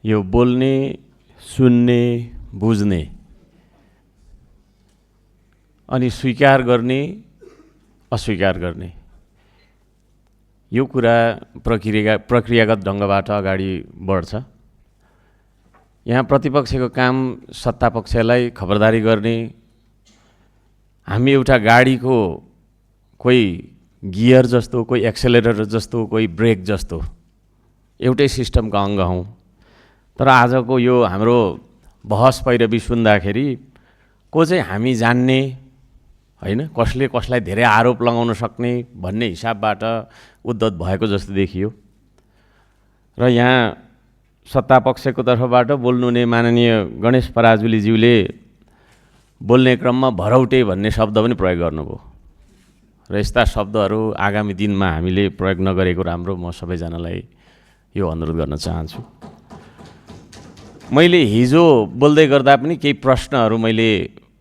यो बोल्ने, सुन्ने, बुझ्ने अनि स्वीकार गर्ने, अस्वीकार गर्ने यो कुरा प्रक्रियागत ढङ्गबाट अगाडि बढ्छ। यहाँ प्रतिपक्षको काम सत्तापक्षलाई खबरदारी गर्ने, हामी एउटा गाडीको कोही गियर जस्तो, कोही एक्सेलरेटर जस्तो, कोही ब्रेक जस्तो एउटै सिस्टमका अङ्ग हौँ। तर आजको यो हाम्रो बहस पैरवी सुन्दाखेरि को चाहिँ हामी जान्ने होइन, कसले कसलाई धेरै आरोप लगाउन सक्ने भन्ने हिसाबबाट उद्धत भएको जस्तो देखियो। र यहाँ सत्तापक्षको तर्फबाट बोल्नुहुने माननीय गणेश पराजुलीज्यूले बोल्ने क्रममा भरौटे भन्ने शब्द पनि प्रयोग गर्नुभयो र यस्ता शब्दहरू आगामी दिनमा हामीले प्रयोग नगरेको राम्रो म सबैजनालाई यो अनुरोध गर्न चाहन्छु। मैले हिजो बोल्दै गर्दा पनि केही प्रश्नहरू मैले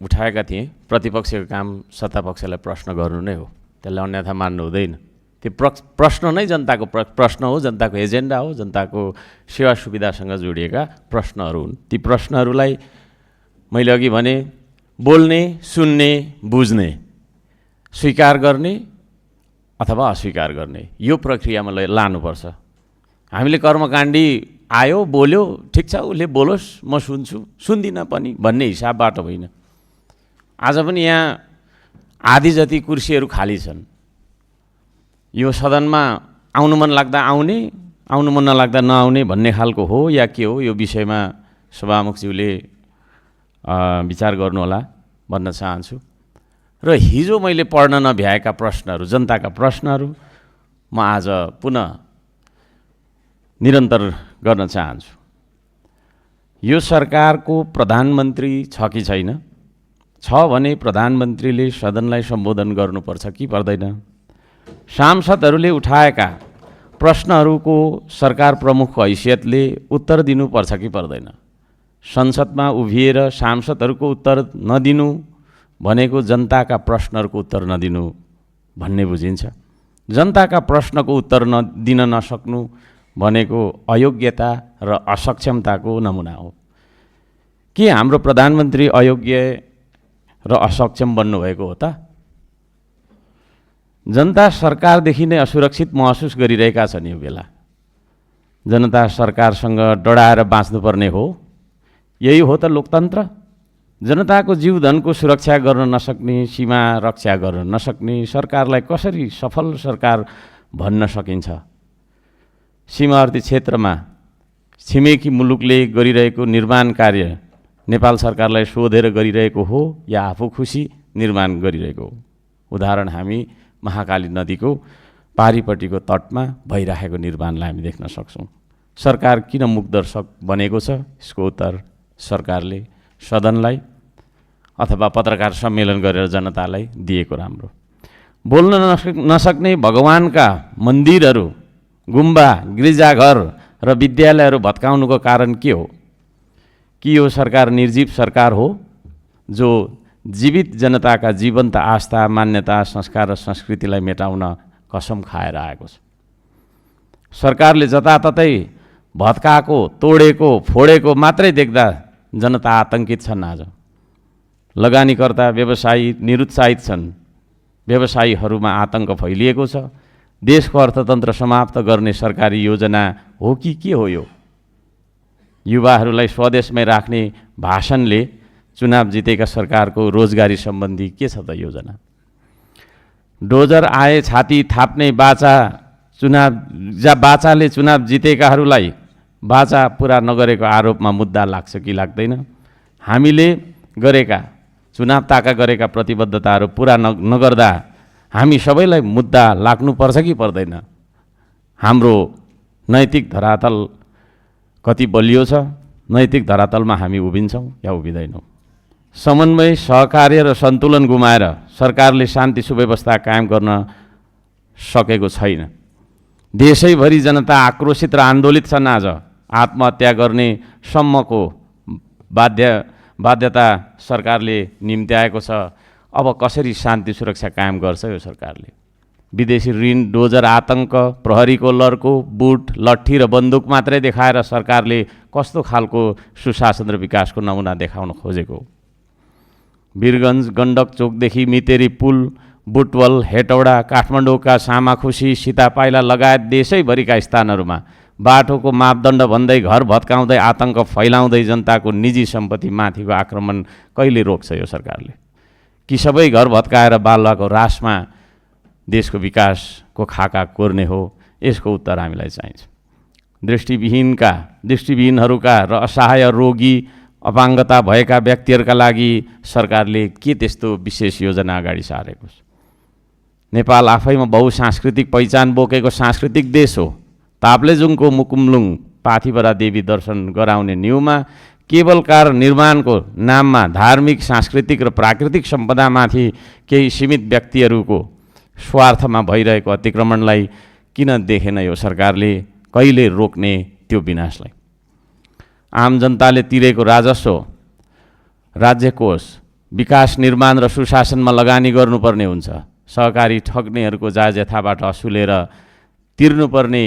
उठाएका थिएँ। प्रतिपक्षको काम सत्तापक्षलाई प्रश्न गर्नु नै हो, त्यसलाई अन्यथा मान्नु हुँदैन। त्यो प्रश्न नै जनताको प्रश्न हो, जनताको एजेन्डा हो, जनताको सेवा सुविधासँग जोडिएका प्रश्नहरू हुन्। ती प्रश्नहरूलाई मैले अघि भने बोल्ने, सुन्ने, बुझ्ने, स्वीकार गर्ने अथवा अस्वीकार गर्ने यो प्रक्रियामा लानुपर्छ। हामीले कर्मकाण्डी आयो, बोल्यो, ठिक छ, उसले बोलोस्, म सुन्छु, सुन्दिनँ पनि भन्ने हिसाबबाट होइन। आज पनि यहाँ आधी जति कुर्सीहरू खाली छन्। यो सदनमा आउनु मन लाग्दा आउने, आउनु मन नलाग्दा नआउने भन्ने खालको हो या के हो, यो विषयमा सभामुखज्यूले विचार गर्नुहोला भन्न चाहन्छु। र हिजो मैले पढ्न नभ्याएका प्रश्नहरू, जनताका प्रश्नहरू म आज पुनः निरन्तर गर्न चाहन्छु। यो सरकारको प्रधानमन्त्री छ कि छैन? छ भने प्रधानमन्त्रीले सदनलाई सम्बोधन गर्नुपर्छ कि पर्दैन? सांसदहरूले उठाएका प्रश्नहरूको सरकार प्रमुखको हैसियतले उत्तर दिनुपर्छ कि पर्दैन? संसदमा उभिएर सांसदहरूको उत्तर नदिनु भनेको जनताका प्रश्नहरूको उत्तर नदिनु भन्ने बुझिन्छ। जनताका प्रश्नको उत्तर दिन नसक्नु भनेको अयोग्यता र असक्षमताको नमुना हो। के हाम्रो प्रधानमन्त्री अयोग्य र असक्षम बन्नुभएको हो त? जनता सरकारदेखि नै असुरक्षित महसुस गरिरहेका छन्। यो बेला जनता सरकारसँग डराएर बाँच्नुपर्ने हो। यही हो त लोकतन्त्र? जनताको जीवधनको सुरक्षा गर्न नसक्ने, सीमा रक्षा गर्न नसक्ने सरकारलाई कसरी सफल सरकार भन्न सकिन्छ? सीमावर्ती क्षेत्रमा छिमेकी मुलुकले गरिरहेको निर्माण कार्य नेपाल सरकारलाई सोधेर गरिरहेको हो या आफू खुसी निर्माण गरिरहेको हो? उदाहरण हामी महाकाली नदीको पारिपट्टिको तटमा भइरहेको निर्माणलाई हामी देख्न सक्छौँ। सरकार किन मुखदर्शक बनेको छ? यसको उत्तर सरकारले सदनलाई अथवा पत्रकार सम्मेलन गरेर जनतालाई दिएको राम्रो। बोल्न नसक्ने भगवानका मन्दिरहरू, गुम्बा, गिर्जाघर र विद्यालयहरू भत्काउनुको कारण के हो? कि यो सरकार निर्जीव सरकार हो जो जीवित जनताका जीवन्त आस्था, मान्यता, संस्कार र संस्कृतिलाई मेटाउन कसम खाएर आएको छ? सरकारले जताततै भत्काएको, तोडेको, फोडेको मात्रै देख्दा जनता आतङ्कित छन्। आज लगानीकर्ता, व्यवसायी निरुत्साहित छन्। व्यवसायीहरूमा आतङ्क फैलिएको छ। देशको अर्थतन्त्र समाप्त गर्ने सरकारी योजना हो कि के हो यो? युवाहरूलाई स्वदेशमै राख्ने भाषणले चुनाव जितेका सरकारको रोजगारी सम्बन्धी के छ त योजना? डोजर आए छाती थाप्ने बाचा, बाचाले चुनाव जितेकाहरूलाई बाचा पुरा नगरेको आरोपमा मुद्दा लाग्छ कि लाग्दैन? हामीले गरेका चुनाव ताका गरेका प्रतिबद्धताहरू पुरा नगर्दा हामी सबैलाई मुद्दा लाग्नुपर्छ कि पर्दैन? हाम्रो नैतिक धरातल कति बलियो छ? नैतिक धरातलमा हामी उभिन्छौँ या उभिँदैनौँ? समन्वय, सहकार्य र सन्तुलन गुमाएर सरकारले शान्ति सुव्यवस्था कायम गर्न सकेको छैन। देशैभरि जनता आक्रोशित र आन्दोलित छन्। आज आत्महत्या गर्ने सम्मको बाध्यता सरकारले निम्त्याएको छ। अब कसरी शान्ति सुरक्षा कायम गर्छ यो सरकारले? विदेशी ऋण, डोजर, आतङ्क, प्रहरीको लर्को, बुट, लट्ठी र बन्दुक मात्रै देखाएर सरकारले कस्तो खालको सुशासन र विकासको नमुना देखाउन खोजेको हो। वीरगञ्ज गण्डक चोकदेखि मितेरी पुल, बुटवल, हेटौडा, काठमाडौँका सामाखुसी, सीतापाइला लगायत देशैभरिका स्थानहरूमा बाटोको मापदण्ड भन्दै घर भत्काउँदै आतङ्क फैलाउँदै जनताको निजी सम्पत्तिमाथिको आक्रमण कहिले रोक्छ यो सरकारले? कि सबै घर भत्काएर बालुवाको रासमा देशको विकासको खाका कोर्ने हो? यसको उत्तर हामीलाई चाहिन्छ। दृष्टिविहीनहरूका र असहाय रोगी अपाङ्गता भएका व्यक्तिहरूका लागि सरकारले के त्यस्तो विशेष योजना अगाडि सारेको छ? नेपाल आफैमा बहुसांस्कृतिक पहिचान बोकेको सांस्कृतिक देश हो। ताप्लेजुङको मुकुमलुङ पाथिभरा देवी दर्शन गराउने न्युमा केवल कार निर्माणको नाममा धार्मिक, सांस्कृतिक र प्राकृतिक सम्पदामाथि केही सीमित व्यक्तिहरूको स्वार्थमा भइरहेको अतिक्रमणलाई किन देखेन यो सरकारले? कहिले रोक्ने त्यो विनाशलाई? आम जनताले तिरेको राजस्व, राज्य कोष विकास, निर्माण र सुशासनमा लगानी गर्नुपर्ने हुन्छ। सहकारी ठग्नेहरूको जायजथाबाट असुलेर तिर्नुपर्ने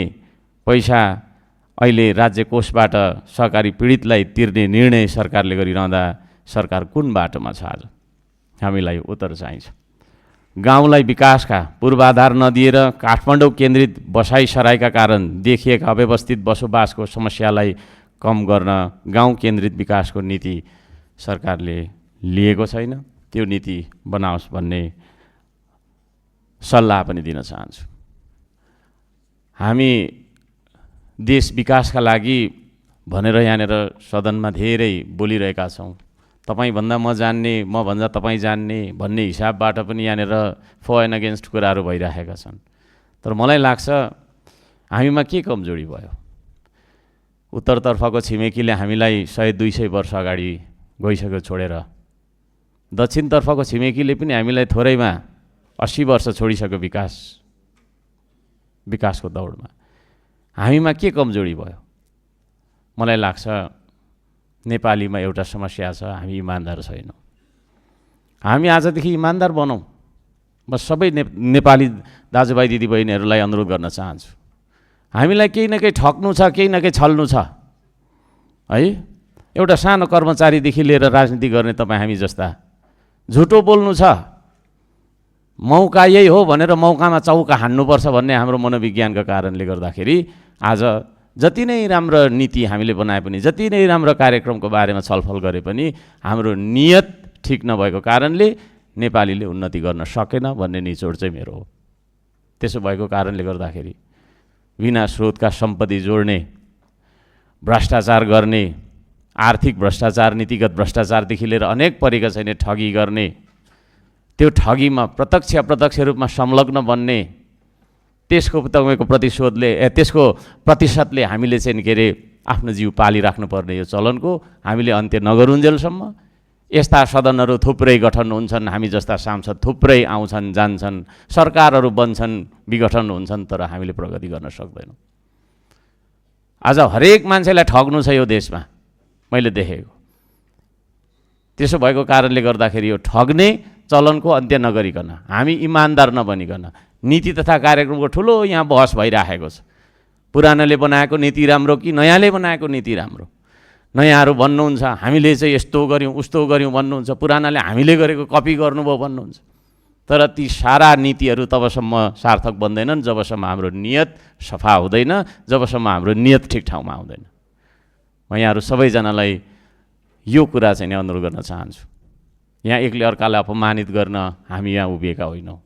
पैसा अहिले राज्य कोषबाट सहकारी पीडितलाई तिर्ने निर्णय सरकारले गरिरहँदा सरकार कुन बाटोमा छ? आज हामीलाई उत्तर चाहिन्छ। गाउँलाई विकासका पूर्वाधार नदिएर काठमाडौँ केन्द्रित बसाइसराइका कारण देखिएका अव्यवस्थित बसोबासको समस्यालाई कम गर्न गाउँ केन्द्रित विकासको नीति सरकारले लिएको छैन। त्यो नीति बनाओस् भन्ने सल्लाह पनि दिन चाहन्छु। हामी देश विकासका लागि भनेर यहाँनिर सदनमा धेरै बोलिरहेका छौँ। तपाईभन्दा म जान्ने, म भन्दा तपाईँ जान्ने भन्ने हिसाबबाट पनि यहाँनिर फर एन्ड अगेन्स्ट कुराहरू भइरहेका छन्। तर मलाई लाग्छ हामीमा के कमजोरी भयो? उत्तरतर्फको छिमेकीले हामीलाई 100-200 वर्ष अगाडि गइसक्यो छोडेर। दक्षिणतर्फको छिमेकीले पनि हामीलाई थोरैमा 80 वर्ष छोडिसक्यो विकासको दौडमा। हामीमा के कमजोरी भयो? मलाई लाग्छ नेपालीमा एउटा समस्या छ, हामी इमान्दार छैनौँ। हामी आजदेखि इमान्दार बनौँ। म सबै नेपाली दाजुभाइ दिदीबहिनीहरूलाई अनुरोध गर्न चाहन्छु, हामीलाई केही न केही ठग्नु छ, केही न केही छल्नु छ है। एउटा सानो कर्मचारीदेखि लिएर राजनीति गर्ने तपाईँ हामी जस्ता झुटो बोल्नु छ, मौका यही हो भनेर मौकामा चौका हान्नुपर्छ भन्ने हाम्रो मनोविज्ञानका कारणले गर्दाखेरि आज जति नै राम्रो नीति हामीले बनाए पनि, जति नै राम्रो कार्यक्रमको बारेमा छलफल गरे पनि हाम्रो नियत ठिक नभएको कारणले नेपालीले उन्नति गर्न सकेन भन्ने निचोड चाहिँ मेरो हो। त्यसो भएको कारणले गर्दाखेरि बिना स्रोतका सम्पत्ति जोड्ने, भ्रष्टाचार गर्ने, आर्थिक भ्रष्टाचार, नीतिगत भ्रष्टाचारदेखि लिएर अनेक परेका छैन ठगी गर्ने, त्यो ठगीमा प्रत्यक्ष अप्रत्यक्ष रूपमा संलग्न बन्ने, त्यसको तपाईँको त्यसको प्रतिशतले हामीले चाहिँ के अरे आफ्नो जीव पालिराख्नुपर्ने यो चलनको हामीले अन्त्य नगरुन्जेलसम्म यस्ता सदनहरू थुप्रै गठन हुन्छन्, हामी जस्ता सांसद थुप्रै आउँछन् जान्छन्, सरकारहरू बन्छन्, विघटन हुन्छन्, तर हामीले प्रगति गर्न सक्दैनौँ। आज हरेक मान्छेलाई ठग्नु छ यो देशमा, मैले देखेको। त्यसो भएको कारणले गर्दाखेरि यो ठग्ने चलनको अन्त्य नगरिकन, हामी इमान्दार नबनिकन नीति तथा कार्यक्रमको ठुलो यहाँ बहस भइराखेको छ। पुरानाले बनाएको नीति राम्रो कि नयाँले बनाएको नीति राम्रो? नयाँहरू भन्नुहुन्छ हामीले चाहिँ यस्तो गऱ्यौँ उस्तो गऱ्यौँ भन्नुहुन्छ, पुरानाले हामीले गरेको कपी गर्नुभयो भन्नुहुन्छ। तर ती सारा नीतिहरू तबसम्म सार्थक बन्दैनन् जबसम्म हाम्रो नियत सफा हुँदैन, जबसम्म हाम्रो नियत ठिक ठाउँमा आउँदैन। म यहाँहरू सबैजनालाई यो कुरा चाहिँ अनुरोध गर्न चाहन्छु, यहाँ एकले अर्कालाई अपमानित गर्न हामी यहाँ उभिएका होइनौँ।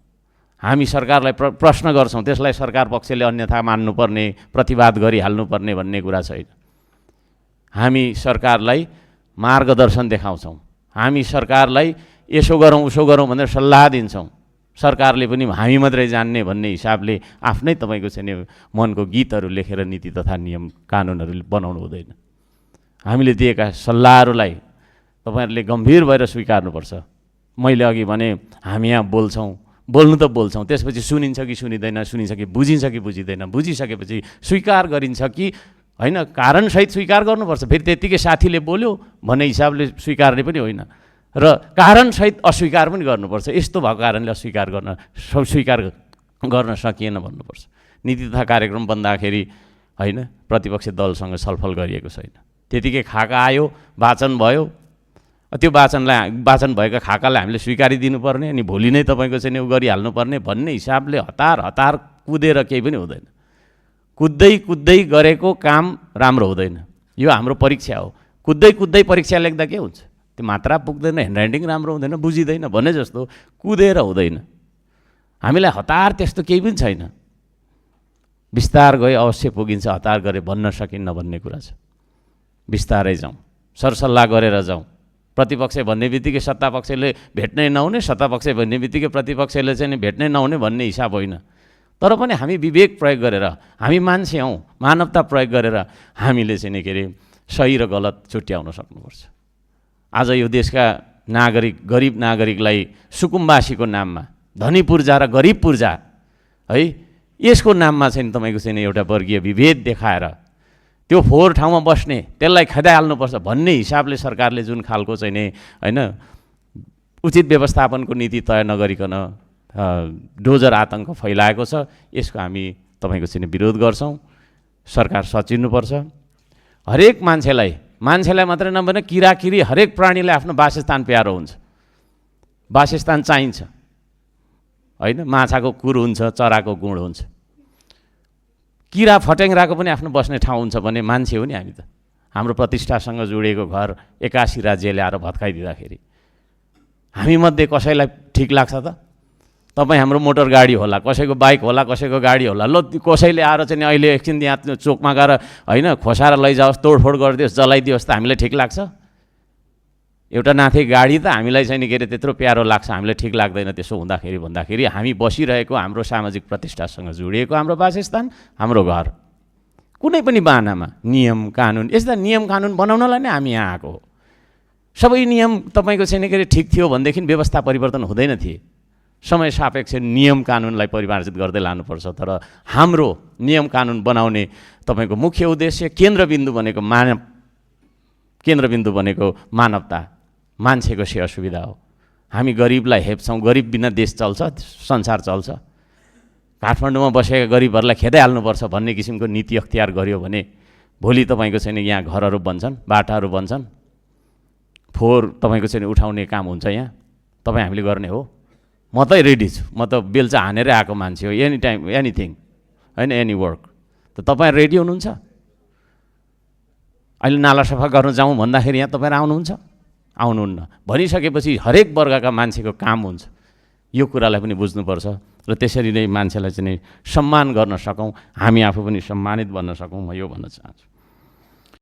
हामी सरकारलाई प्रश्न गर्छौँ, त्यसलाई सरकार पक्षले अन्यथा मान्नुपर्ने, प्रतिवाद गरिहाल्नुपर्ने भन्ने कुरा छैन। हामी सरकारलाई मार्गदर्शन देखाउँछौँ, हामी सरकारलाई यसो गरौँ उसो गरौँ भनेर सल्लाह दिन्छौँ। सरकारले पनि हामी मात्रै जान्ने भन्ने हिसाबले आफ्नै तपाईँको चाहिँ मनको गीतहरू लेखेर नीति तथा नियम कानुनहरू बनाउनु हुँदैन। हामीले दिएका सल्लाहहरूलाई तपाईँहरूले गम्भीर भएर स्वीकार्नुपर्छ। मैले अघि भने हामी यहाँ बोल्नु त बोल्छौँ, त्यसपछि सुनिन्छ कि सुनिँदैन, सुनिन्छ कि बुझिँदैन, बुझिसकेपछि स्वीकार गरिन्छ कि होइन, कारणसहित स्वीकार गर्नुपर्छ। फेरि त्यत्तिकै साथीले बोल्यो भन्ने हिसाबले स्वीकार्ने पनि होइन, र कारणसहित अस्वीकार पनि गर्नुपर्छ। यस्तो भएको कारणले स्वीकार गर्न सकिएन भन्नुपर्छ। नीति तथा कार्यक्रम बन्दाखेरि होइन प्रतिपक्ष दलसँग छलफल गरिएको छैन, त्यतिकै खाका आयो, वाचन भयो, त्यो वाचन भएका खाकालाई हामीले स्वीकारिदिनुपर्ने, अनि भोलि नै तपाईँको चाहिँ उ गरिहाल्नुपर्ने भन्ने हिसाबले हतार कुदेर केही पनि हुँदैन। कुद्दै गरेको काम राम्रो हुँदैन। यो हाम्रो परीक्षा हो। कुद्दै परीक्षा लेख्दा के हुन्छ? त्यो मात्रा पुग्दैन, ह्यान्डराइटिङ राम्रो हुँदैन, बुझिँदैन भने जस्तो कुदेर हुँदैन। हामीलाई हतार त्यस्तो केही पनि छैन। बिस्तार गए अवश्य पुगिन्छ, हतार गरे भन्न सकिन्न भन्ने कुरा छ। बिस्तारै जाउँ, सरसल्लाह गरेर जाउँ। प्रतिपक्ष भन्ने बित्तिकै सत्तापक्षले भेट्नै नहुने, सत्तापक्ष भन्ने बित्तिकै प्रतिपक्षले चाहिँ भेट्नै नहुने भन्ने हिसाब होइन। तर पनि हामी विवेक प्रयोग गरेर, हामी मान्छे हौँ, मानवता प्रयोग गरेर हामीले चाहिँ के अरे सही र गलत छुट्याउन सक्नुपर्छ। आज यो देशका नागरिक, गरिब नागरिकलाई सुकुम्बासीको नाममा, धनी पूर्जा र गरिब पूर्जा है, यसको नाममा चाहिँ तपाईँको चाहिँ एउटा वर्गीय विभेद देखाएर त्यो फोहोर ठाउँमा बस्ने, त्यसलाई खेदाइहाल्नुपर्छ भन्ने हिसाबले सरकारले जुन खालको चाहिँ नि होइन उचित व्यवस्थापनको नीति तय नगरिकन डोजर आतङ्क फैलाएको छ, यसको हामी तपाईँको चाहिँ विरोध गर्छौँ। सरकार सचिन्नुपर्छ। हरेक मान्छेलाई मात्रै नभएर किराकिरी हरेक प्राणीलाई आफ्नो वासस्थान प्यारो हुन्छ, वासस्थान चाहिन्छ होइन। माछाको कुर हुन्छ, चराको गुँड हुन्छ, किरा फट्याङ्ग्राको पनि आफ्नो बस्ने ठाउँ हुन्छ भने मान्छे हो नि हामी त। हाम्रो प्रतिष्ठासँग जोडिएको घर 81 राज्यले आएर भत्काइदिँदाखेरि हामीमध्ये कसैलाई ठिक लाग्छ त? तपाईँ हाम्रो मोटर गाडी होला, कसैको बाइक होला, कसैको गाडी होला, ल कसैले आएर चाहिँ अहिले एकछिन यहाँ चोकमा गएर होइन खोसाएर लैजाओस्, तोडफोड गरिदियोस्, जलाइदियोस् त हामीलाई ठिक लाग्छ? एउटा नाथे गाडी त हामीलाई चाहिँ के अरे त्यत्रो प्यारो लाग्छ, हामीलाई ठिक लाग्दैन। त्यसो भन्दाखेरि हामी बसिरहेको हाम्रो सामाजिक प्रतिष्ठासँग जोडिएको हाम्रो वासस्थान, हाम्रो घर, कुनै पनि बाहनामा नियम कानुन, यस्ता नियम कानुन बनाउनलाई नै हामी यहाँ आएको हो। सबै नियम तपाईँको चाहिँ के अरे ठिक थियो भनेदेखि व्यवस्था परिवर्तन हुँदैन थिए। समय सापेक्ष नियम कानुनलाई परिमार्जित गर्दै लानुपर्छ। तर हाम्रो नियम कानुन बनाउने तपाईँको मुख्य उद्देश्य, केन्द्रबिन्दु भनेको मानवता, मान्छेको सेवा सुविधा हो। हामी गरिबलाई हेप्छौँ, गरिब बिना देश चल्छ, संसार चल्छ। काठमाडौँमा बसेका गरिबहरूलाई खेदाइहाल्नुपर्छ भन्ने किसिमको नीति अख्तियार गर्यो भने भोलि तपाईँको चाहिँ यहाँ घरहरू बन्छन्, बाटाहरू बन्छन्, फोहोर तपाईँको चाहिँ उठाउने काम हुन्छ। यहाँ तपाईँ हामीले गर्ने हो। म त रेडी छु, म त बेलचा हानेरै आएको मान्छे हो, एनी टाइम एनिथिङ होइन, एनी वर्क। त तपाईँ रेडी हुनुहुन्छ? अहिले नाला सफा गर्न जाउँ भन्दाखेरि यहाँ तपाईँ आउनुहुन्छ? आउनुहुन्न। भनिसकेपछि हरेक वर्गका मान्छेको काम हुन्छ। यो कुरालाई पनि बुझ्नुपर्छ र त्यसरी नै मान्छेलाई चाहिँ सम्मान गर्न सकौँ, हामी आफू पनि सम्मानित बन्न सकौँ। म यो भन्न चाहन्छु।